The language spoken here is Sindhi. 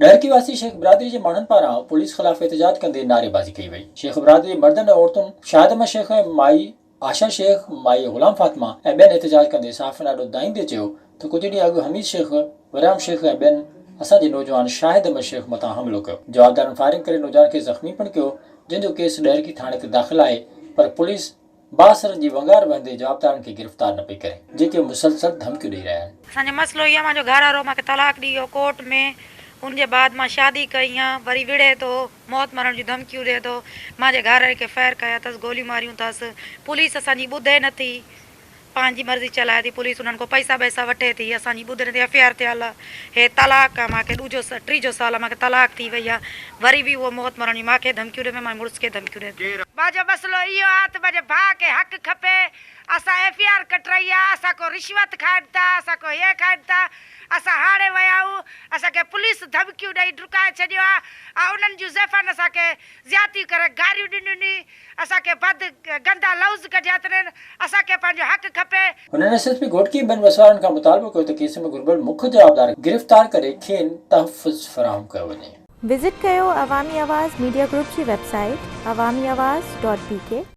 ڏهرڪي واسي شيخ برادري جي ماڻهن پاران پوليس خلاف احتجاج ڪندي نعريبازي ڪئي وئي. شيخ برادري جي مردن ۽ عورتن شاهد احمد شيخ ۽ مائي آشا شيخ، مائي غلام فاطمه ۽ ٻين احتجاج ڪندي صحافين آڏو دانهيندي چيو ته ڪجهه ڏينهن اڳ حميد شيخ، وريام شيخ ۽ ٻين اسان جي نوجوان شاهد احمد شيخ مٿان حملو ڪيو. جوابدارن فائرنگ ڪري نوجوان کي زخمي پڻ ڪيو جنهن جو ڪيس ڏهرڪي ٿاڻي تي داخل آهي پر پوليس بااثرن جي ونگار وهندي جوابدارن کي گرفتار نه پئي ڪري، جيڪي مسلسل ڌمڪيون ڏئي رهيا آهن. اسان جو مسئلو اهو آهي مانجو گهر وارو مانکي طلاق ڏئي ويو ڪورٽ ۾ ان جي بعد مان شادي ڪئي آ وري وڙهي ٿو موت مرڻ جون ڌمڪيون ڏئي ٿو مانجي گهر واري کي فائر ڪيا اٿس گوليون ماريون اٿس پوليس اسان جي ٻڌي نه ٿي پنهنجي مرضي چلائي ٿي پوليس انهن کان پئسا ٻئسا وٺي ٿي اسان جي ٻڌي نه ٿي ايف I R ٿيل آ هي طلاق آ مانکي ڏوجو ٽيجو سال آ مانکي طلاق ٿي وئي آ وري به اهو موت مرڻ جون مانکي ڌمڪيون ڏئي پيو مانجي مڙس کي ڌمڪيون ڏئي پيو. منهنجو مسئلو اهو آ ته منهنجي ڀاء کي حق کپي، اسان ايف I R ڪٽرائي آ، اسان ڪو رشوت کائن ٿا، اسان ڪو هي کائن ٿا، اسان هاڻي ويا آهيون، اسان کي پوليس ڌمڪيون ڏئي ڊڪائي ڇڏيو آ ۽ انهن جون زائفن اسان کي زيادتيون ڪري گاريون ڏنيون ني، اسان کي بد گندا لفظ ڪڍيا اٿن، اسان کي پنهنجو حق کپي. هنن ايس ايس پي گهوٽڪي ٻين وسوارن کان مطالبو ڪيو ته ڪيس ۾ گهربل مک جوابدار گرفتار ڪري کين تحفظ فراهم ڪيو وڃي. وزٽ ڪيو عوامي آواز ميڊيا گروپ جي website Awami Awaz dot B K.